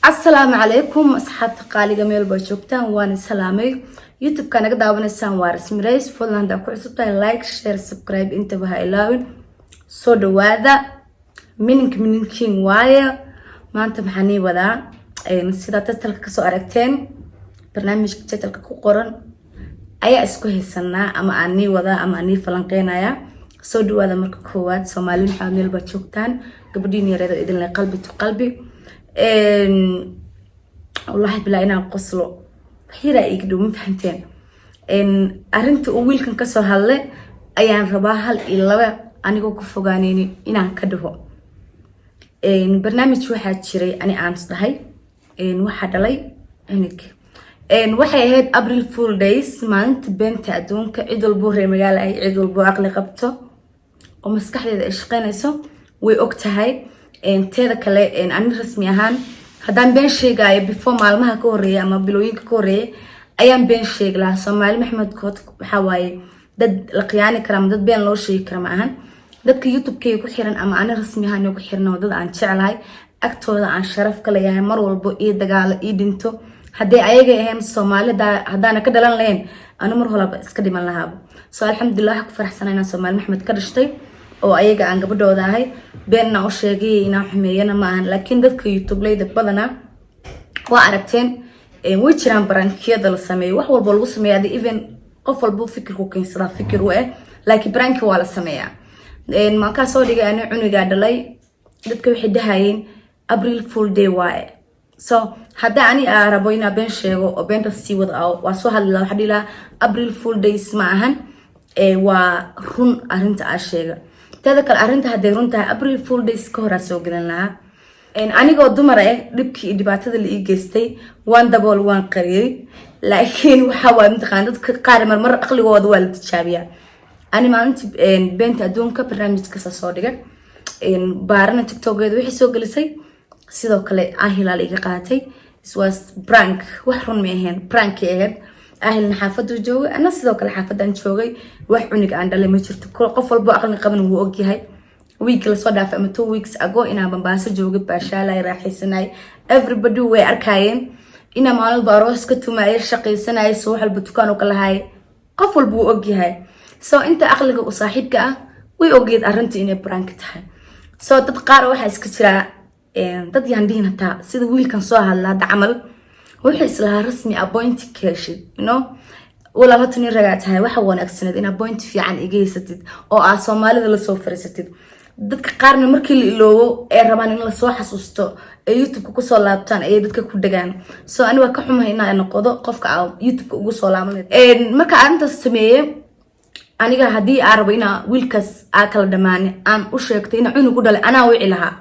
Asalaamu calaykum, asxaabta qaaliga, meel baa joogtaan, waan salaamay. YouTube-ka naga daawanaysaan waa Rasmi Rays. Fadlan, haddaa ku cusub tahay, like, share, subscribe intaba ha ilaawin. Soo dhawaada. Mininka mininkiin waaye. Maanta maxaa nii wadaa? Sidaa title-ka kasoo aragteen, barnaamijka title-ka ku qoran ayaa isku haysanaa ama aan nii wadaa ama aan nii falanqeynaya. Soo dhawaada. Marka koowaad, Soomaali maxaa meel baa joogtaan, gabadhiin yareeda idin leh, qalbi to qalbi. Wallahi bilaa inaan qoslo xiraa iga dhow, ma fahanteen? Arrinta uu wiilkan kasoo hadlay ayaan rabaa hal iyo laba anigoo ku fogaaneynin inaan ka dhaho. Barnaamij waxaa jiray ani aan dhahay waxaa dhalay cunug. Waxay ahayd April Fool Days, maalinta beenta adduunka. Cid walboo reer magaala ay, cid walboo caqli qabto oo maskaxdeeda ay shaqeynayso way og tahay. Teeda kale, ani rasmi ahaan haddaan been sheegaayo, before maalmaha ka horeeya ama bilooyinka ka horeeya ayaan been sheegi lahaa. Soomaali Maxmed kood waxaa waaye dad la khiyaani kara ama dad been loo sheegi kara ma ahan. Dadka YouTube-kayga ku xiran ama ani rasmi ahaan ku xiran oo dad aan jeclahay, agtooda aan sharaf ka leeyahay, mar walbo ii dagaalo, ii dhinto. Hadday ayaga ahayn Soomaalida, haddaana ka dhalan lahayn, anu mar horaba iska dhiman lahaaba. So alxamdulilah, waxaa ku faraxsana inaan Soomaali Maxmed ka dhashtay oo ayaga aan gabadhooda ahay. Been inaan u sheegay, inaan xumeeyana ma ahan, laakiin dadka YouTube-leyda badanaa waa aragteen, way jiraan prank-iyada la sameeyo, wax walba lagu sameeya. Adi even qof walba fikirku keensadaa, fikir u eh, laakiin prank-i waa la sameeyaa. Maakaa soo dhigay ani cunugaa dhalay, dadka waxay dhahayeen April Fool Day waaye. So hadda ani aa rabo inaa been sheego oo beentaas sii wada, waa soo hadli lahaa, waxaa dhihi lahaa April Fool Days ma ahan, waa run arrinta aa sheega. Teeda kale, arrinta hadday run tahay, April Fool Days ka horaa soo gelin lahaa. Anigoo dumar ah, dhibkii iyo dhibaatada la ii geystay waan dabool, waan qariyey, laakiin waxa waay, mataqaana, dadka qaar marmar aqligooda waa la tijaabiyaa. Ani maalintii beenta adduunka barnaamijkasa soo dhigay, baarana TikTokeeda waxay soo gelisay, sidoo kale Ahilaal iga qaatay. Was prank, wax run ma ahayn, prank ahayd. Ahilna xaafaduu joogay, ana sidoo kale xaafadan joogay. Wax cunig aan dhalay ma jirto. Qof walbo aqli qaban wuu ogyahay week lasoo dhaafay ama 2 weeks ago inaan Bambaaso joogay, baashaalay, raaxaysanay. Everybody way arkaayeen inaan maalin walba aroos ka tumaayay, shaqaysanayay, soo wax walba dukaan u kalahaay. Qof walba wuu ogyahay. So inta aqliga u saaxiibka ah way ogeed arrinta inay prank tahay. So dad qaar waxaa iska jiraa, dad yaan dhihin hataa, sida wiilkan soo hadla hadda camal, wuxuu islahaa rasmi appoint ka heshid. Walaal, horta nin ragaa tahay, waxa wanaagsaneed in appoint fiican iga haysatid oo aad Soomaalida lasoo fariisatid. Dadka qaarna markii la iloobo ee rabaan in lasoo xasuusto ee YouTube-ka kusoo laabtaan ayay dadka ku dhagaan. So ani waa ka xumahay inaa noqdo qofka aa YouTube-ka ugu soo laaban. Marka arrintaas sameeye, aniga haddii aa rabo inaa wiilkaas aa kala dhamaani aan u sheegtay inaa cunug u dhalay, anaa wici lahaa.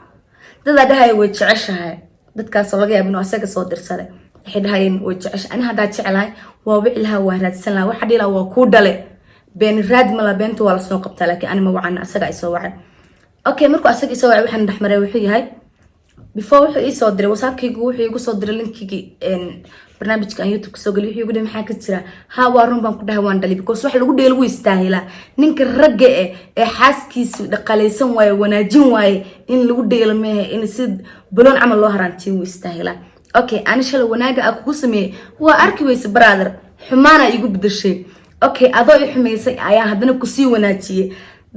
Dadaa dhahaya way jeceshahay, dadkaasoo laga yaaba inuu asaga soo dirsaday, waxay dhahayeen way jeceshahay. Ani haddaa jeclahay, waa wici lahaa, waa raadsan lahaa, waxa dhihi lahaa waa kuu dhale. Been raadi mala, beenta waa lasoo qabtaa, laakiin ani ma wacan, asaga ay soo wacay. Okay, markuu asaga isoo wacay, waxaan dhexmaray wuxuu yahay, before wuxuu ii soo diray WhatsAppkaygu, wuxuu iigu soo diray linkigii barnaamijka aan YouTube soo geliy. Wuxuu igu dhahay, "Maxaa ka jira?" "Ha, waa run," baan ku dhahay, "waan dhalay," because wax lagu dheelo wuu istaahilaa. Ninka ragga eh ee xaaskiisu dhaqalaysan waaye, wanaajin waaye, in lagu dheelo mehe, in si baloon camal loo harantiyo wuu istaahilaa. Okay, ani shalay wanaaga aa kugu sameeyey waa arki weyse, brother, xumaana igu bedeshay. Okay, adoo i xumaysay ayaa haddana kusii wanaajiyey.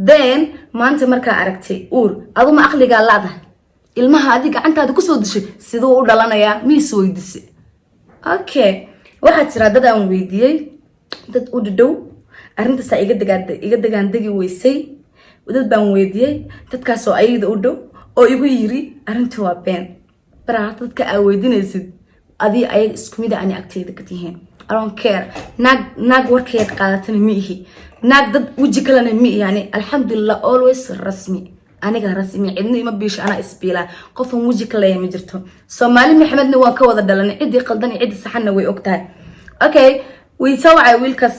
Then maanta markaa aragtay uur, aduma aqligaa laadahay? Ilmaha adi gacantaada kusoo dishay siduu u dhalanayaa? Miis weydise? Okay, waxaa jiraa dad aan weydiiyey, dad u dhadhow arrintaasaa iga degaan, iga degaandegi weysay. Dad baan weydiiyey, dadkaasoo ayada u dhow oo igu yiri arrinta waa been. Baraa dadka aa weydiinaysid, adii ayaga isku mid ani agteyda ka tihiin. I don't care. Naag naag warkeed qaadatana ma ihi, naag dad weji kalena ma ihi. Yani alxamdulilah, always rasmi, aniga rasmi, cidna ima biisho, anaa isbiilaa, qofan weji ka leeya ma jirto. Soomaali Maxamedna waan ka wada dhalanay, ciddii qaldan iyo ciddii saxanna way og tahay. Okay, way soo wacay wiilkaas,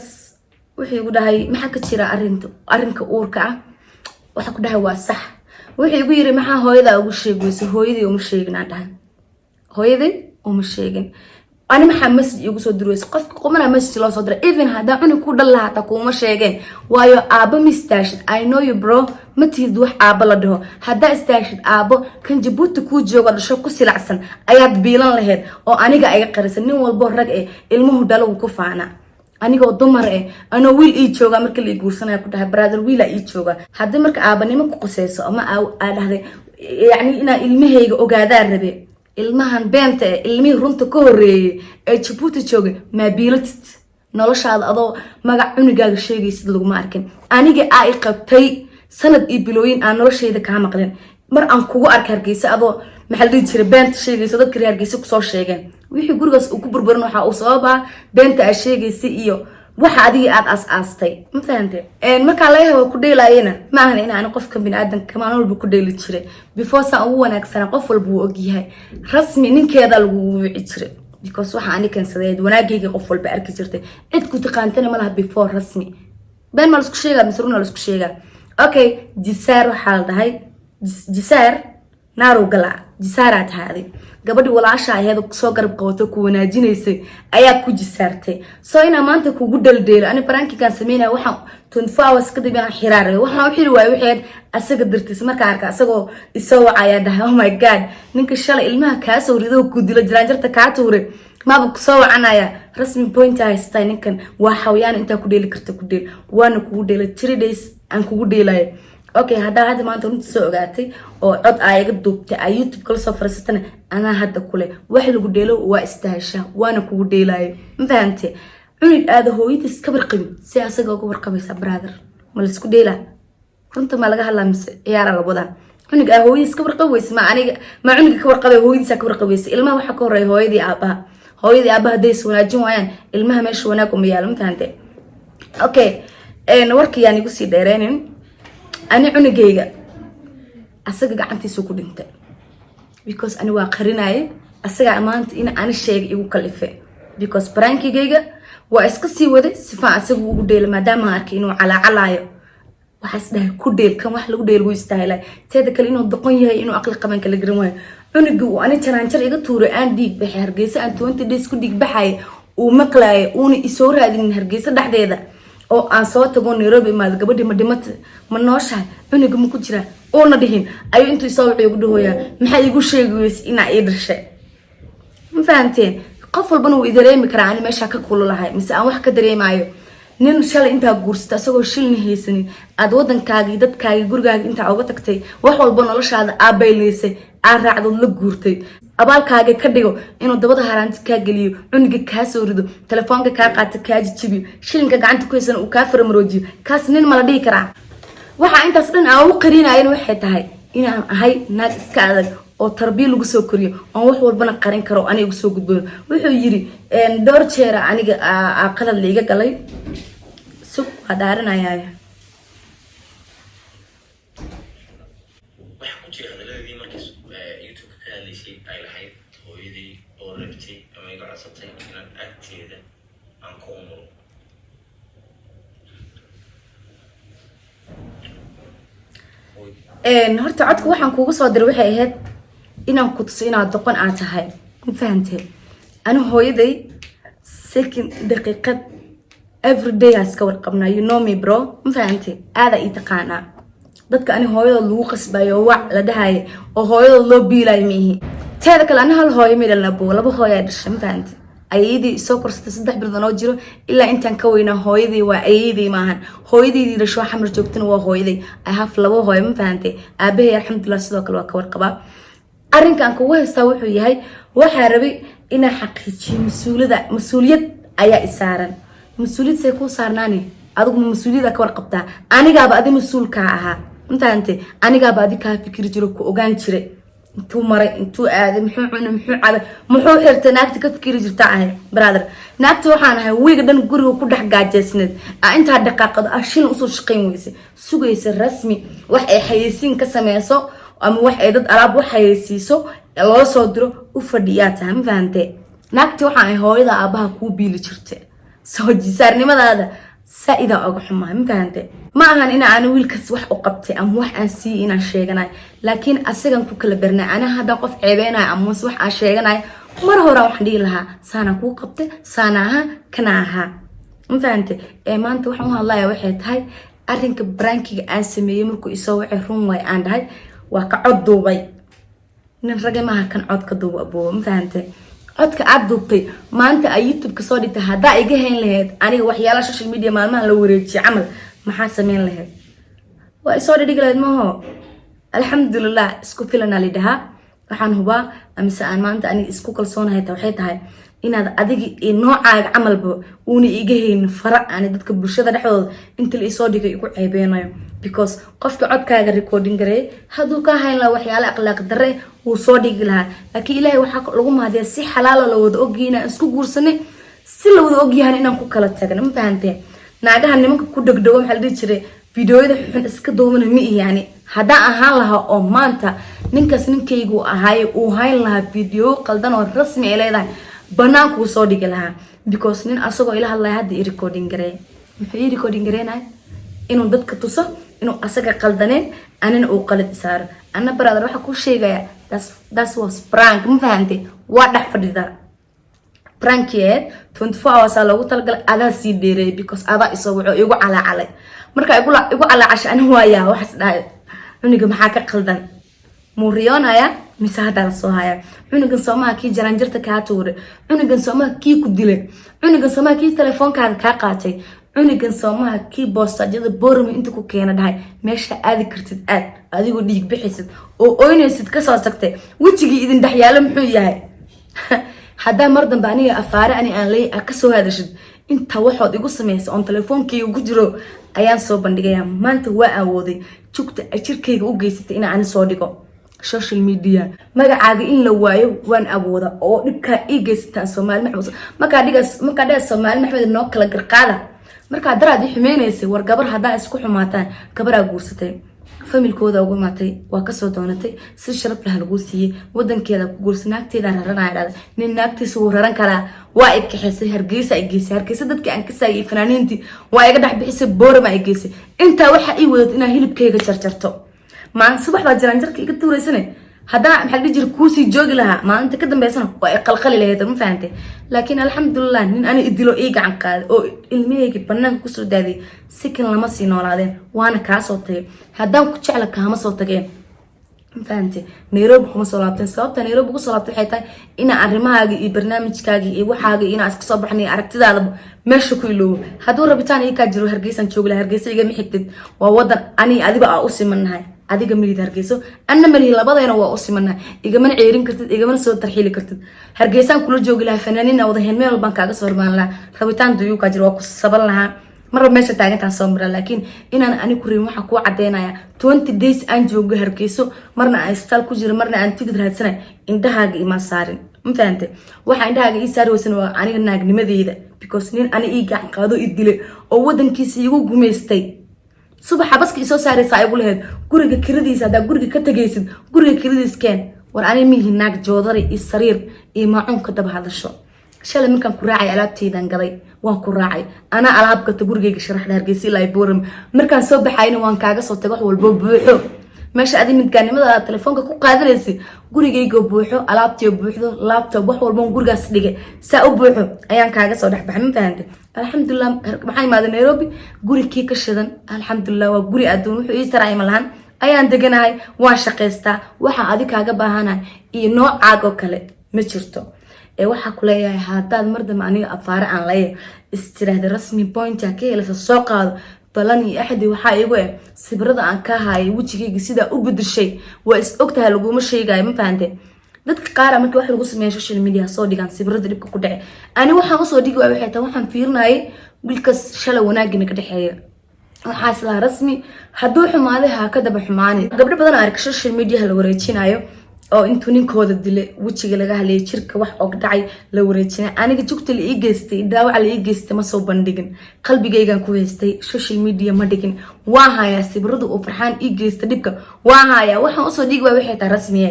wuxuu igu dhahay, "Maxaa ka jira arinta, arrinka uurka ah?" Waxaa ku dhahay, "Waa sax." Wuxuu igu yiri, "Maxaa hooyadaa ugu sheegi weyse?" "Hooyadii uma sheegin," aan dhahay, "hooyadii uma sheegin." Ani maxaa message iigu soo dirweysa? Qofka qumana message loo soo diray. Even haddaa cunug ku dhal lahaa, hataa kuuma sheegeen, waayo aabba ma istaashid. I know you, bro. Ma tihid wax aabba la dhaho. Haddaa istaashid aabbo, kan Jabuuti kuu joogo dhasho ku silacsan ayaad biilan lahayd oo aniga iga qarisan. Nin walbo rag eh ilmuhu dhalagu ku faana. Anigoo dumar eh, anoo wiil ii jooga marka la ii guursanaya, ku dhahay, "Brother, wiila ii jooga." Haddii marka aabanimo ku quseyso ama aa dhahday, yacni inaa ilmahayga ogaadaa rabe, ilmahan beenta eh, ilmihii runta ka horeeyay ee Jabuuti joogay maa biilatid? Noloshaada adoo magac cunugaaga sheegaysid laguma arkin. Aniga aa i qabtay sanad iyo bilooyin aan noloshayda kaa maqlin. Mar aan kugu arka Hargeysa adoo, maxaa la dhihi jiray, beenta sheegayso, dadka reer Hargeysa kusoo sheegeen wixii gurigaas uu ku burburin waxa uu sababaa beenta aa sheegaysay iyo waxa adiga aad aas-aastay. Ma fahante? Markaa laga habo ku dheelaayana, ma ahan in aan qofka biniaadanka maalin walba ku dheeli jiray. Before saan ugu wanaagsana qof walba wuu ogyahay. Rasmi ninkeeda lagugu wici jiray because waxa ani keensadeed wanaagayga qof walba arki jirtay. Cid ku taqaantana ma laha before Rasmi. Been ma laisku sheegaa mise runa laisku sheegaa? Okay, jisaar waxaa la dhahay, jisaar naarow galaa, jisaaraa tahaaday. Gabadhii walaasha aheed soo garab qabato, ku wanaajinaysay, ayaa ku jisaartay. So inaa maanta kugu dheeldheelo, ani prankigan sameynaya, waxaan 24 hours kadib inaan xiraar waxaan u xiri waayay waxayd asaga dartiis. Markaa arka asagoo isoo wacayaa, dhahay, "Oh my God, ninka shalay ilmaha kaa soo rido, ku dilo, jiraanjarta kaa tuuray, maaba kusoo wacanaya." Rasmi point haystaa. Ninkan waa xawayaan. Intaa ku dheeli karta ku dheel, waana kugu dheelay 3 days aan kugu dheelayo. Okay, haddaa hadda maanta runta soo ogaatay oo cod aa iga duubtay, aa YouTube kala soo fariisatana, anaa hadda kule wax lagu dheelo waa istahasha, waana kugu dheelaayo. Ma fahamte? Cunug aada hooyadiis ka warqabin si asaga uga warqabaysaa, brother? Ma laisku dheelaa? Runta ma laga hadlaa mise ciyaara la wadaa? Cunug aa hooyadiis ka warqabi weysa, ma aniga ma cunuga ka warqabay? Hooyadiisa ka warqabaysa. Ilmaha waxaa ka horeeya hooyadii aabaha. Hooyadii aabaha hadday is wanaajin waayaan, ilmaha meesha wanaag uma yaalo. Ma fahante? Okay, warkayaan igu sii dheereynin. Ani cunugayga asaga gacantiisu ku dhintay because ani waa qarinaye. Asagaa maanta in ani sheegay igu kalife because prankigayga waa iska sii waday sifaan asaga ugu dheelo, maadaama arkay inuu calaacalaayo. Waxaa is dhahay, ku dheel kan, wax lagu dheel wuu istaahilay. Teeda kale, inuu doqon yahay, inuu aqli qaban kala garan waayo. Cunugii uu ani jaraanjar iga tuuray, aan dhiig baxay, Hargeysa aan 20 days ku dhiig baxay, uu maqlaayay, uuna isoo raadinin Hargeysa dhexdeeda, oo aan soo tago Nairobi imaado, gabadhii ma dhimata, ma nooshahay, cunuga ma ku jiraa, uuna dhihin, ayuu intuu isoo wixii ugu dhahooyaa, "Maxaa iigu sheegi weyse inaa ii dhashay?" Ma fahamteen? Qof walbana wuu idareemi karaa ani meeshaa ka kululahay mise aan wax ka dareemayo. Nin shalay intaa guursata, asagoo shilna haysanin, aad wadankaagii, dadkaagii, gurigaaga intaa uga tagtay, wax walba noloshaada aabayleysay, aad raacdood la guurtay, abaalkaaga ka dhigo inuu dabada haraanti kaa geliyo, cunuga kaa soo rido, telefoonka kaa qaato, kaa jijibiyo, shilinka gacanta ku haysana uu kaa faramaroojiyo, kaas nin ma la dhihi karaa? Waxaa intaas dhan aan ugu qarinayan waxay tahay inaan ahay naag iska adag oo tarbiya lagu soo koriyo, oon wax walbana qarin karo. Aniga igu soo gudboon wuxuu yiri dhowr jeera aniga qalad laiga galay. Sug, waa daarinayaa. Waxaa ku jira hadaladii markii YouTube-ka ka hadlaysay ay lahayd hooyadii oo rabtay ama iga codsatay inaan agteeda aan ku umulo. Horta codka waxaan kuugu soo diray waxay ahayd inaan ku tuso inaad doqon aad tahay. Ma fahamtee? Ani hooyaday second, daqiiqad, everyday aan iska warqabnaa. You know me, bro. Ma fahamtee? Aadaa ii taqaanaa. Dadka ani hooyadood lagu qasbayo, wac la dhahayo oo hooyadood loo biilayo miihi. Teeda kale, ani hal hooyo ma dhalna bo, laba hooyaa dhashay. Ma fahamtee? Ayadii soo korsatay 3 bilood anoo jiro ilaa intaan ka weynaa, hooyadii waa ayadii maahan. Hooyadeydii dhasho Xamar joogtana waa hooyaday. I have laba hooyo. Ma fahantay? Aabahay alxamdulilah sidoo kale waa ka warqabaa. Arrinkan kugu haystaa wuxuu yahay, waxaa rabay inaa xaqiijiyo mas-uuliyada. Mas-uuliyad ayaa isaaran. Mas-uuliyad say kuu saarnaani? Adigu ma mas-uuliyada ka warqabtaa? Anigaaba adi mas-uulkaa ahaa. Ma fahantay? Anigaaba adi kaa fikiri jiro, ku ogaan jiray intuu maray, intuu aaday, muxuu cunay, muxuu cabay, muxuu xirtay. Naagta ka fikiri jirta ahay, brother. Naagta waxaan ahay wiiga dhan guriga ku dhex gaajeysneed, aa intaa dhaqaaqado, ah shilin usoo shaqayn weyse, sugaysa Rasmi wax ay xayeysiin ka sameyso ama wax ay dad alaab u xayeysiiso loo soo diro u fadhiyaa tahay. Ma fahantee? Naagti waxaan ahay hooyada aabaha kuu biili jirta. Soo jisaarnimadaada saa-idaa oga xumahay. Ma fahante? Ma ahan in aan wiilkaas wax u qabtay ama wax aan siiyey inaan sheeganayo, laakiin asagan ku kala bernay. Ani haddaan qof ceebeynayo ama wax aan sheeganayo Mar hore waxaan dhihi lahaa saana kuu qabtay, saana ahaa, kana ahaa, ma fahante? Ee maanta waxaan u hadlaya waxay tahay arrinka prankiga aan sameeyey. Markuu isoo wacay, run waay aan dhahay, waa ka cod duubay. Nin rage maaha kan cod ka duubo, aboobo, ma fahante? Codka aad duubtay maanta ay YouTube-ka soo dhigtay, haddaa iga hayn lahayd aniga waxyaalaha social media maalmaha la wareejiyay camal, maxaa sameyn lahayd? Waa isoo dhidhigi lahayd maho? Alxamdulilah, isku filanaa lidhahaa. Waxaan hubaa amise aan maanta aniga isku kalsoonahay ta waxay tahay inaad adigi noocaaga camalba uuna iga haynin fara ani dadka bulshada dhexdooda inta la isoo dhigay igu ceebeynayo, because qofka codkaaga recording gareeyay hadduu ka hayn lahaa waxyaale akhlaaq darre, wuu soo dhigi lahaa. Laakiin Ilaahay waxaa lagu mahadiyaa si xalaala la wada ogyahay inaan isku guursanay, si la wada ogyahan inaan ku kala tagno, ma fahantee? Naagaha nimanka ku dhegdhego, maxaa la dhihi jiray, videoyada xun iska duubana ma ihi. Yani haddaan ahaan lahaa oo maanta ninkaas ninkaygu ahaay uu hayn lahaa video qaldan oo rasmi ay leedahay, banaankuu soo dhigi lahaa, because nin asagoo ila hadlaya hadda i recording gareey, muxuu ii recording gareynaya? Inuu dadka tuso inuu asaga qaldaneen, anina uu qalad isaaro. Anna, brother, waxaa kuu sheegaya that was prank, ma fahantay? Waa dhex fadhida prankeed 24 hours aa loogu talagalay, adaa sii dheereeyay, because adaa isoo wuxuu igu calaacalay. Marka igu calaacashay, ani waayaa waxaas dhahay, cuniga maxaa ka qaldan? Muu riyoonaya mise haddaa lasoo haya? Cunugan soomaha kii jaraanjarta kaa tuuray? Cunugan soomaha kii ku dilay? Cunugan soomaha kii telefoonkaada kaa qaatay? Cunugan soomaha kii boostaajyada Boorama inta ku keena dhahay, meesha aadi kartid aad, adigoo dhiig bixaysid oo oynaysid kasoo tagtay? Wejigii idin dhexyaalo muxuu yahay? Haddaa mar dambe aniga afaare ani aan leey kasoo hadashid, inta waxood igu samaysa oon telefoonkayga ku jiro ayaan soo bandhigaya. Maanta waa awooday jugta jirkayga u geysatay inaan ani soo dhigo social media. Magacaaga in la waayo waan awooda oo dhibkaa ii geysataan. Soomaali Maxamed markaa dhigas, markaa dhigas, Soomaali Maxamed noo kala garqaada. Markaa daraad i xumeynaysa, war gabar haddaa isku xumaataan, gabaraa guursatay, familkooda ugu imaatay, waa kasoo doonatay, si sharaf lah laguu siiyey, wadankeeda ku guursa, naagteeda raranaya dhahda. Nin naagtiisa wuu raran karaa? Waa i kaxaysay, Hargeysa i geysay. Hargeysa dadkii aan ka saayay, fanaaniintii waa iga dhex bixisay, Boorama i geysay. Intaa waxaa ii wadatay inaa hilibkayga jarjarto. Maalin subax baa jaraanjarka iga tuuraysane, haddaa maxaa la dhihi jira kuusii joogi lahaa, maalinta ka dambeysana waa i qalqali lahayd, ma fahantay? Laakiin alxamdulilah, nin ani idilo, ii gacan qaaday oo ilmahayga banaanka kusoo daadiyay, sikin lama sii noolaadeen, waana kaa soo tagay. Haddaan ku jecla, kaama soo tageen, ma fahantay? Nairobi kuma soo laabteen. Sababta Nairobi ugu soo laabtay waxay tahay inaa arrimahaaga iyo barnaamijkaaga iyo waxaaga inaa iska soo baxnay, aragtidaadaba meesha ku iloobo. Hadduu rabitaan ii kaa jiro, Hargeysaan joogi laha. Hargeysa igama xigtid, waa wadan ani adiba aa u simannahay. Adiga malihid Hargeyso, anna malihi, labadayna waa u simannahay. Igamana ceerin kartid, igamana soo tarxiili kartid. Hargeysaan kula joogi lahaa, fanaaniina wada heen, meel walbaan kaaga soo hormaan lahaa. Rabitaan duyuu kaa jiro, waa ku saban lahaa, marba meesha taagantaan soo mara. Laakiin inaan ani ku rabin waxaa kuu cadeynaya 20 days aan joogo Hargeyso, marna aan isbitaal ku jiro, marna aan tigid raadsanay, indhahaaga imaa saarin, ma fahante? Waxaa indhahaaga ii saari weysan waa aniga naagnimadeyda, because nin ani ii gacan qaado, i dilay oo wadankiisa igu gumaystay, subaxa baska isoo saaraysa igu lahayd, guriga kiradiisa haddaa guriga ka tagaysid, guriga kiradiis keen. War ani mihi naag joodari iyo sariir iyo maacuun ka daba hadasho. Shalay markaan ku raacay, alaabteydan gaday, waan ku raacay, anaa alaab gata, gurigeyga sharaxda, Hargeysa ilaa Boram. Markaan soo baxayna waan kaaga soo tagay, wax walbo buuxo. Meesha adi midgaanimada telefoonka ku qaadanaysay, gurigeyga buuxo, alaabtiyo buuxdo, laptop, wax walbo gurigaas dhigay saa u buuxo ayaan kaaga soo dhexbaxay, ma fahantay? Alxamdulilah, maxaa imaaday Nairobi, guri kii ka shidan. Alxamdulilah, waa guri adduun wuxuu ii taraay ma lahan ayaan deganahay, waan shaqaystaa. Waxaan adi kaaga baahanahay iyo noocaagoo kale ma jirto. Ee waxaa kuleeyahay, haddaad mar dambe aniga afaare aan leeyahay istiraahda, rasmi pointa ka helaysa, soo qaado balan iyo axdi. Waxaa igu eh sawirada aan ka haayay wejigayga sidaa u bedeshay, waa is ogtahay, laguma sheegayo, ma fahante? Dadka qaara markii wax lagu sameeya social media soo dhigaan sawirada dhibka ku dhacay. Ani waxaan usoo dhigi waay waxay tahay, waxaan fiirinayay wiilkas shalay wanaagina ka dhexeeya. Waxaas lahaa, rasmi hadduu xumaaday, ha ka daba xumaani. Gabdho badan arka social media la wareejinayo oo intuu ninkooda dilay, wejiga laga hadlayay, jirka wax og dhacay la wareejinay. Aniga jugta la ii geystay, dhaawaca la ii geystay ma soo bandhigin, qalbigaygan ku haystay, social media ma dhigin. Waa hayaa sawirada uu Farxaan ii geystay, dhibka waa hayaa. Waxaan usoo dhigi waay waxay tahay, rasmiye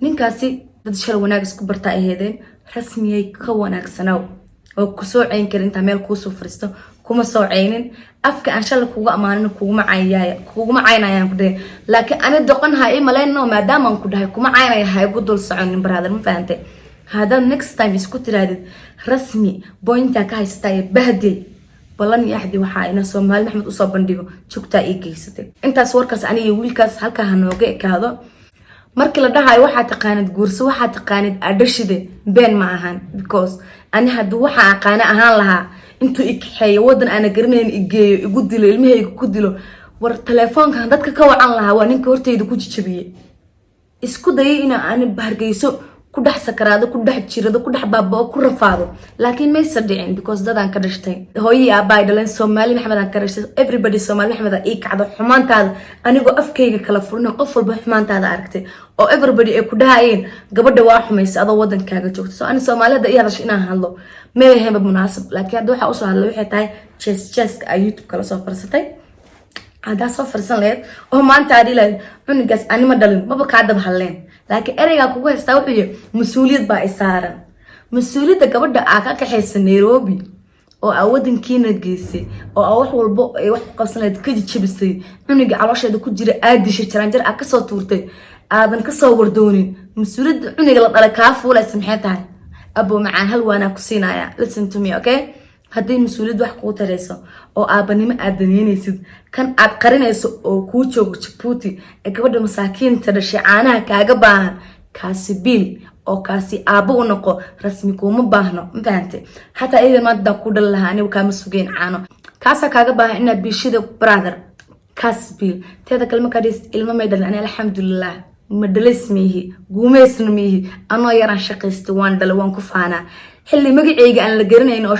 ninkaasi dad shala wanaag isku bartaa aheedeen, rasmiyay ka wanaagsanaaw oo kusoo ceyn kara intaa meel kuusoo fariisto, kuma soo ceynin. Afka aan shalay kuga amaanin kuguma caynaya, kuguma caynayaan ku dhahay. Laakiin ani doqon ha ii malayno, maadaama aan ku dhahay kuma caynaya, ha igu dul soconin, brother, ma fahantay? Haddaad next time isku tiraadid Rasmi point-aa ka haysataa ee bahdil, ballan iyo axdi waxaa ina Soomaali Maxmed usoo bandhigo jugtaa ii geysatay. Intaas warkaas aniga wiilkaas halkaa ha nooga ekaado. Markii la dhahayo waxaa taqaanid guurso, waxaa taqaanid adhashide, been ma ahan, because ani haddii waxaa aqaana ahaan lahaa, intuu i kaxeeyo wadan aana garanayn, igeeyo, igu dilo, ilmahayga ku dilo, war telefoonkan dadka ka wacan lahaa waa ninka horteyda ku jijabiyey, isku dayay inaa ani Hargeyso ku dhex sakaraado, ku dhex jirado, ku dhex baabao, ku rafaado, laakiin maysa dhicin, because dadaan ka dhashtay, hooyii aabbaay dhaleen, Soomaali Maxmed aan ka dhashtay. Everybody, Soomaali Maxmed ii kacdo xumaantaada anigoo afkayga kala furina, qof walba xumaantaada aragtay oo everybody ay ku dhahayeen gabadha waa xumaysa adoo wadankaaga joogto. So ani Soomaali hadda ii hadasho inaan hadlo may ahaynba munaasab, laakiin hadda waxaa usoo hadlay waxay tahay jees jeeska ay YouTube kala soo farsatay. Haddaa soo farsan lahayd oo maanta aad ilahayd cunugaas anima dhalin, maba kaa daba hadleen, laakiin ereygaa kugu haystaa wuxuu yahay mas-uuliyad baa i saaran. Mas-uuliyadda gabadha aa ka kaxaysa Nairobi oo aa wadankiina geysay oo aa wax walbo ay wax ku qabsan lahayd ka jijabisay, cunuga caloosheeda ku jira aad dishay, jaraanjar aa kasoo tuurtay, aadan kasoo wardoonin, mas-uuliyadda cunuga la dhalay kaa fuulaysa maxay tahay? Abo macaan, hal waanaa ku siinaya. Listen to me, okay? Haddii mas-uuliyad wax kuu tarayso oo aabanimo aad daneynaysid, kan aad qarinayso oo kuu joogo Jabuuti ee gabadha masaakiinta dhashay caanaha kaaga baahan, kaasi biil oo kaasi aabbo u noqo. Rasmi kuuma baahno, ma fahantay? Xataa iyadan maanta ku dhali lahaa, anigu kaama sugeyn caano, kaasaa kaaga baahan inaad biishida, brother, kaas biil. Teeda kale, markaa dhis ilmo may dhalin, ani alxamdulilah ma dhalays miihi, guumeysna miihi. Anoo yaraan shaqaystay, waan dhalay, waan ku faanaa. Xilli magaceyga aan la garanayn oo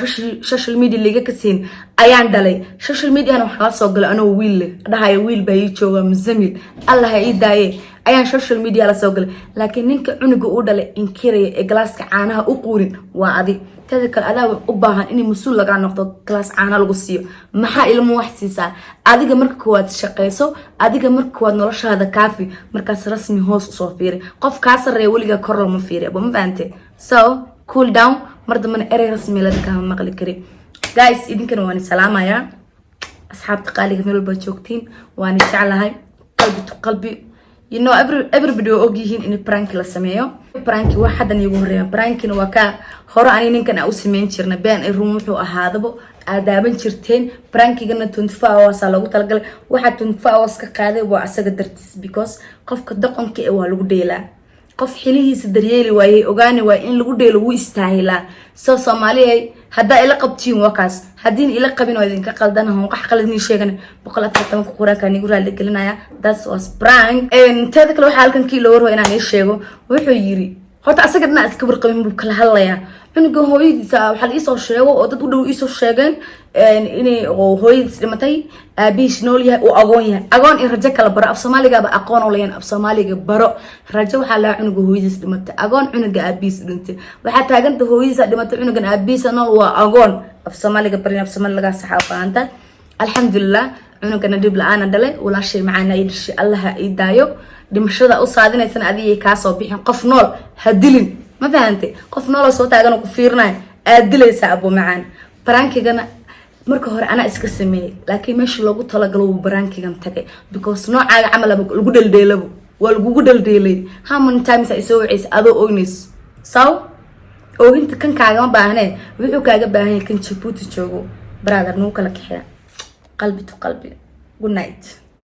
social media liga ka siin ayaan dhalay. Social mediana waxaa la soo galay anoo wiil leh, dhahayo wiil baa ii jooga, Musamil Allah ha ii daaye, ayaan social media la soo galay. Laakiin ninka cunuga uu dhalay inkiraya ee galaaska caanaha u quurin waa adi. Teeda kale, adaa u baahan in mas-uul lagaa noqdo, galaas caana lagu siiyo. Maxaa ilmo wax siisaa? Adiga marka koowaad shaqeyso, adiga marka koowaad noloshaada kaafi, markaas Rasmi hoos usoo fiiri. Qof kaa sareeya weligaa kor looma fiiri, ma fahante? So cool down. Mar dambana erey Rasmi lada kama maqli kari. Guys, idinkana waan salaamayaa, asxaabta qaaliga meel walba joogtiin, waan jeclahay, qalbi to qalbi. Everybody waa ogyihiin in prank la sameeyo. Prank wax haddan iigu horeeya, prankina waa ka hore ani ninkan aan u sameyn jirnay. Been ay run wuxuu ahaadaba aad daaban jirteen. Prankigana 24 hours aa loogu talagalay. Waxaa 24 hours ka qaaday waa asaga dartiis, because qofka doqonka ee waa lagu dheelaa. Qof xilihiisa daryeeli waayey, ogaani waay in lagu dheelo, wuu istaahilaa. So Soomaaliyay, haddaa ila qabtiin waa kaas, haddiin ila qabin oo idinka qaldanaho, wax qaladnii sheegan, 114-ka quraanka nigu raali gelinaya. That was prank. Teeda kale, waxaa halkan kii loo warwa inaan ii sheego, wuxuu yiri horta asaga dhinaa iska warqabin buu kala hadlayaa. Cunuga hooyadiisa waxaa la iisoo sheego oo dad u dhow iisoo sheegeen inay oo hooyadiis dhimatay, aabihiis nool yahay, uu agoon yahay. Agoon in rajo kala baro, af Soomaaligaaba aqoon u lahayn. Af Soomaaliga baro. Rajo waxaa lahaa cunuga hooyadiis dhimatay, agoon cunuga aabihiis dhintay. Waxaa taaganta hooyadiisa dhimatay, cunugan aabihiisa nool, waa agoon. Af Soomaaliga barin, af Soomaali lagaa saxa u baahanta. Alxamdulilah, cunugana dhib la-aana dhalay, walaashay macaana ii dhashay, Allaha ii daayo. Dhimashada u saadinaysana adigay kaasoo bixin. Qof nool ha dilin, ma fahantay? Qof nooloo soo taagan oo ku fiirinayo aad dilaysaa, abo macaan. Prankigana marka hore anaa iska sameeyey, laakiin meesha loogu talagalo wuu prankigan tagay, because noocaaga camal lagu dheldheelabo, waa lagugu dheldheelay. How many times ay soo wacaysa adoo oynayso? Saw oohinta kan kaagama baahnee, wuxuu kaaga baahan yahay kan Jabuuti joogo. Brother, nagu kala kaxeeya, qalbi to qalbi. Good night.